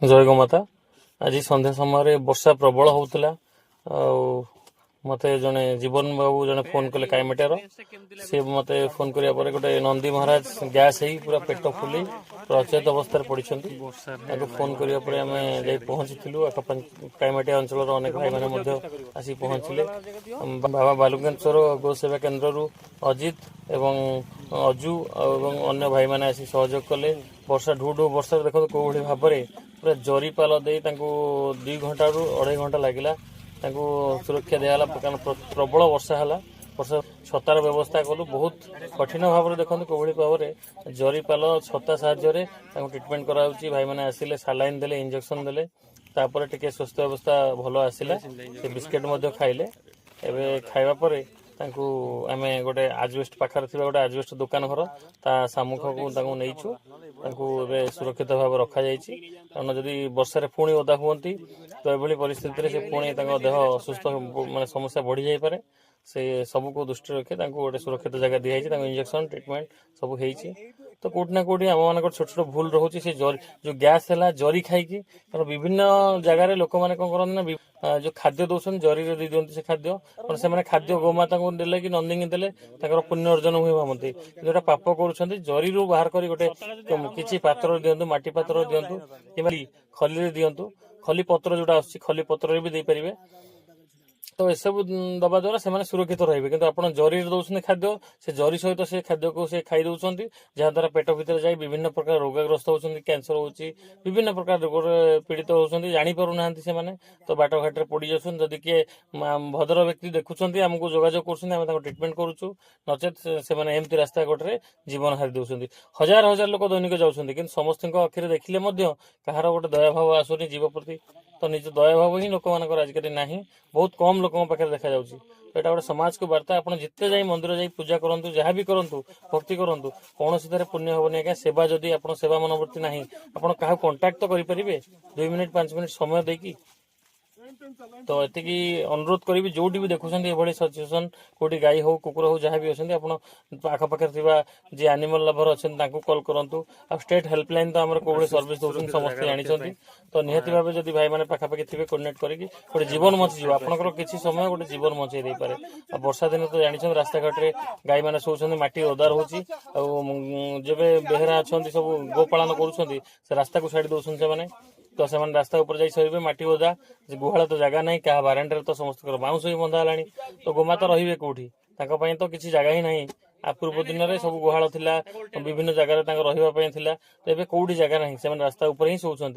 ଜୟ ଗୋମାତା। ଆଜି ସନ୍ଧ୍ୟା ସମୟରେ ବର୍ଷା ପ୍ରବଳ ହେଉଥିଲା ଆଉ ମୋତେ ଜଣେ ଜୀବନ ବାବୁ ଜଣେ ଫୋନ୍ କଲେ କାଇମାଟିଆର। ସିଏ ମୋତେ ଫୋନ୍ କରିବା ପରେ ଗୋଟେ ନନ୍ଦୀ ମହାରାଜ ଗ୍ୟାସ୍ ହେଇ ପୁରା ପେଟ ଫୁଲି ପୁରା ଅଚେତ ଅବସ୍ଥାରେ ପଡ଼ିଛନ୍ତି। ତାଙ୍କୁ ଫୋନ୍ କରିବା ପରେ ଆମେ ଯାଇ ପହଞ୍ଚିଥିଲୁ। ଆଖପାଖ କାଇମାଟିଆ ଅଞ୍ଚଳର ଅନେକ ଭାଇମାନେ ମଧ୍ୟ ଆସି ପହଞ୍ଚିଲେ। ବାବା ବାଲୁକେଶ୍ୱର ଗୋ ସେବା କେନ୍ଦ୍ରରୁ ଅଜିତ ଏବଂ ଅଜୁ ଆଉ ଏବଂ ଅନ୍ୟ ଭାଇମାନେ ଆସି ସହଯୋଗ କଲେ। ବର୍ଷା, ଢୁ ଢୁ ବର୍ଷାରେ ଦେଖନ୍ତୁ କୋଉଭଳି ଭାବରେ ପୁରା ଜରିପାଲ ଦେଇ ତାଙ୍କୁ 2 ଘଣ୍ଟାରୁ ଅଢ଼େଇ ଘଣ୍ଟା ଲାଗିଲା, ତାଙ୍କୁ ସୁରକ୍ଷା ଦିଆହେଲା। କାରଣ ପ୍ରବଳ ବର୍ଷା ହେଲା। ବର୍ଷା ଛତାର ବ୍ୟବସ୍ଥା କଲୁ ବହୁତ କଠିନ ଭାବରେ। ଦେଖନ୍ତୁ କୋଉଭଳି ଭାବରେ ଜରିପାଲ, ଛତା ସାହାଯ୍ୟରେ ତାଙ୍କୁ ଟ୍ରିଟମେଣ୍ଟ କରାଯାଉଛି। ଭାଇମାନେ ଆସିଲେ, ସାଲାଇନ୍ ଦେଲେ, ଇଞ୍ଜେକ୍ସନ ଦେଲେ। ତାପରେ ଟିକେ ସ୍ୱାସ୍ଥ୍ୟ ଅବସ୍ଥା ଭଲ ଆସିଲା। ସେ ବିସ୍କେଟ ମଧ୍ୟ ଖାଇଲେ। ଏବେ ଖାଇବା ପରେ ତାଙ୍କୁ ଆମେ ଗୋଟେ ଆଜବେଷ୍ଟ ପାଖରେ ଥିବା ଗୋଟେ ଆଜବେଷ୍ଟ ଦୋକାନ ଘର, ତା ସମ୍ମୁଖକୁ ତାଙ୍କୁ ନେଇଛୁ। ତାଙ୍କୁ ଏବେ ସୁରକ୍ଷିତ ଭାବେ ରଖାଯାଇଛି। କାରଣ ଯଦି ବର୍ଷାରେ ପୁଣି ଓଦା ହୁଅନ୍ତି, ତ ଏଭଳି ପରିସ୍ଥିତିରେ ସେ ପୁଣି ତାଙ୍କ ଦେହ ଅସୁସ୍ଥ, ମାନେ ସମସ୍ୟା ବଢି ଯାଇପାରେ। ସେ ସବୁକୁ ଦୃଷ୍ଟିରେ ରଖି ତାଙ୍କୁ ଗୋଟେ ସୁରକ୍ଷିତ ଜାଗା ଦିଆଯାଇଛି। ତାଙ୍କୁ ଇଞ୍ଜେକ୍ସନ, ଟ୍ରିଟମେଣ୍ଟ ସବୁ ହେଇଛି। ତ କୋଉଠି ନା କୋଉଠି ଆମ ମାନଙ୍କର ଛୋଟ ଛୋଟ ଭୁଲ ରହୁଛି। ସେ ଜରି ଯୋଉ ଗ୍ୟାସ୍ ହେଲା ଜରି ଖାଇକି। କାରଣ ବିଭିନ୍ନ ଜାଗାରେ ଲୋକମାନେ କଣ କରନ୍ତି ନା, ଯୋଉ ଖାଦ୍ୟ ଦଉଛନ୍ତି, ଜରିରେ ଦେଇ ଦିଅନ୍ତି ସେ ଖାଦ୍ୟ। କାରଣ ସେମାନେ ଖାଦ୍ୟ ଗୋମାତାଙ୍କୁ ଦେଲେ କି ନନ୍ଦିଙ୍କୁ ଦେଲେ ତାଙ୍କର ପୁଣ୍ୟ ଅର୍ଜନ ହୁଏ ଭାବନ୍ତି, କିନ୍ତୁ ଏଟା ପାପ କରୁଛନ୍ତି। ଜରିରୁ ବାହାର କରି ଗୋଟେ କିଛି ପାତ୍ରରେ ଦିଅନ୍ତୁ, ମାଟି ପାତ୍ରରେ ଦିଅନ୍ତୁ କିମ୍ବା ଖଲିରେ ଦିଅନ୍ତୁ। ଖଲି ପତ୍ର ଯୋଉଟା ଆସୁଛି, ଖଲି ପତ୍ରରେ ବି ଦେଇପାରିବେ। ତ ଏସବୁ ଦବା ଦ୍ୱାରା ସେମାନେ ସୁରକ୍ଷିତ ରହିବେ। କିନ୍ତୁ ଆପଣ ଜରିରେ ଦଉଛନ୍ତି ଖାଦ୍ୟ, ସେ ଜରି ସହିତ ସେ ଖାଦ୍ୟକୁ ସେ ଖାଇ ଦଉଛନ୍ତି, ଯାହାଦ୍ୱାରା ପେଟ ଭିତରେ ଯାଇ ବିଭିନ୍ନ ପ୍ରକାର ରୋଗାଗ୍ରସ୍ତ ହଉଛନ୍ତି। କ୍ୟାନ୍ସର ହଉଛି, ବିଭିନ୍ନ ପ୍ରକାର ରୋଗରେ ପୀଡ଼ିତ ହଉଛନ୍ତି, ଜାଣିପାରୁନାହାନ୍ତି ସେମାନେ। ତ ବାଟଘାଟରେ ପଡି ଯାଉଛନ୍ତି। ଯଦି କିଏ ଭଦ୍ର ବ୍ୟକ୍ତି ଦେଖୁଛନ୍ତି, ଆମକୁ ଯୋଗାଯୋଗ କରୁଛନ୍ତି, ଆମେ ତାଙ୍କୁ ଟ୍ରିଟମେଣ୍ଟ କରୁଛୁ। ନଚେତ ସେମାନେ ଏମିତି ରାସ୍ତା କଡ଼ରେ ଜୀବନ ହାରି ଦଉଛନ୍ତି। ହଜାର ହଜାର ଲୋକ ଦୈନିକ ଯାଉଛନ୍ତି, କିନ୍ତୁ ସମସ୍ତଙ୍କ ଆଖିରେ ଦେଖିଲେ ମଧ୍ୟ କାହାର ଗୋଟେ ଦୟାଭାବ ଆସୁନି ଜୀବ ପ୍ରତି। ତ ନିଜ ଦୟାଭାବ ହିଁ ଲୋକମାନଙ୍କର ଆଜିକାଲି ନାହିଁ, ବହୁତ କମ ଲୋକଙ୍କ ପାଖରେ ଦେଖାଯାଉଛି। ତ ଏଇଟା ଗୋଟେ ସମାଜକୁ ବାର୍ତ୍ତା। ଆପଣ ଯେତେ ଯାଇ ମନ୍ଦିର ଯାଇ ପୂଜା କରନ୍ତୁ, ଯାହା ବି କରନ୍ତୁ, ଭକ୍ତି କରନ୍ତୁ, କୌଣସି ଥିରେ ପୁଣ୍ୟ ହବନି ଆଜ୍ଞା। ସେବା ଯଦି ଆପଣ ସେବା ମନୋବୃତ୍ତି ନାହିଁ, ଆପଣ କାହାକୁ କଣ୍ଟାକ୍ଟ ତ କରିପାରିବେ 2 ମିନିଟ୍ 5 ମିନିଟ୍ ସମୟ ଦେଇକି। ତ ଏତିକି ଅନୁରୋଧ କରିବି, ଯୋଉଠି ବି ଦେଖୁଛନ୍ତି ଏଭଳି ସିଚୁଏସନ, କୋଉଠି ଗାଈ ହଉ, କୁକୁର ହଉ, ଯାହା ବି ଅଛନ୍ତି, ଆପଣ ଆଖପାଖରେ ଥିବା ଯିଏ ଆନିମଲ ଲଭର ଅଛନ୍ତି, ତାଙ୍କୁ କଲ୍ କରନ୍ତୁ। ଆଉ ଷ୍ଟେଟ୍ ହେଲ୍ପଲାଇନ ତ ଆମର କୋଉଭଳି ସର୍ଭିସ ଦଉଛନ୍ତି, ସମସ୍ତେ ଜାଣିଛନ୍ତି। ତ ନିହାତି ଭାବେ ଯଦି ଭାଇମାନେ ପାଖାପାଖି ଥିବେ, କୋର୍ଡିନେଟ୍ କରିକି ଗୋଟେ ଜୀବନ ବଞ୍ଚିଯିବ। ଆପଣଙ୍କର କିଛି ସମୟ ଗୋଟେ ଜୀବନ ବଞ୍ଚେଇ ଦେଇପାରେ। ଆଉ ବର୍ଷା ଦିନ ତ ଜାଣିଛନ୍ତି, ରାସ୍ତାଘାଟରେ ଗାଈମାନେ ଶୋଉଛନ୍ତି, ମାଟି ଓଦା ରହୁଛି। ଆଉ ଯେବେ ବେହେରା ଅଛନ୍ତି, ସବୁ ଗୋପାଳନ କରୁଛନ୍ତି, ସେ ରାସ୍ତାକୁ ଛାଡି ଦଉଛନ୍ତି ସେମାନେ। ତ ସେମାନେ ରାସ୍ତା ଉପରେ ଯାଇ ଶୋଇବେ, ମାଟି ଓଦା, ଯେ ଗୁହାଳ ତ ଜାଗା ନାହିଁ କାହା ବାରାଣ୍ଡାରେ, ତ ସମସ୍ତଙ୍କର ବାଉଁଶ ବି ବନ୍ଧା ହେଲାଣି। ତ ଗୋମାତା ରହିବେ କୋଉଠି? ତାଙ୍କ ପାଇଁ ତ କିଛି ଜାଗା ହିଁ ନାହିଁ। ଆ ପୂର୍ବ ଦିନରେ ସବୁ ଗୁହାଳ ଥିଲା, ବିଭିନ୍ନ ଜାଗାରେ ତାଙ୍କ ରହିବା ପାଇଁ ଥିଲା। ତ ଏବେ କୋଉଠି ଜାଗା ନାହିଁ, ସେମାନେ ରାସ୍ତା ଉପରେ ହିଁ ଶୋଉଛନ୍ତି।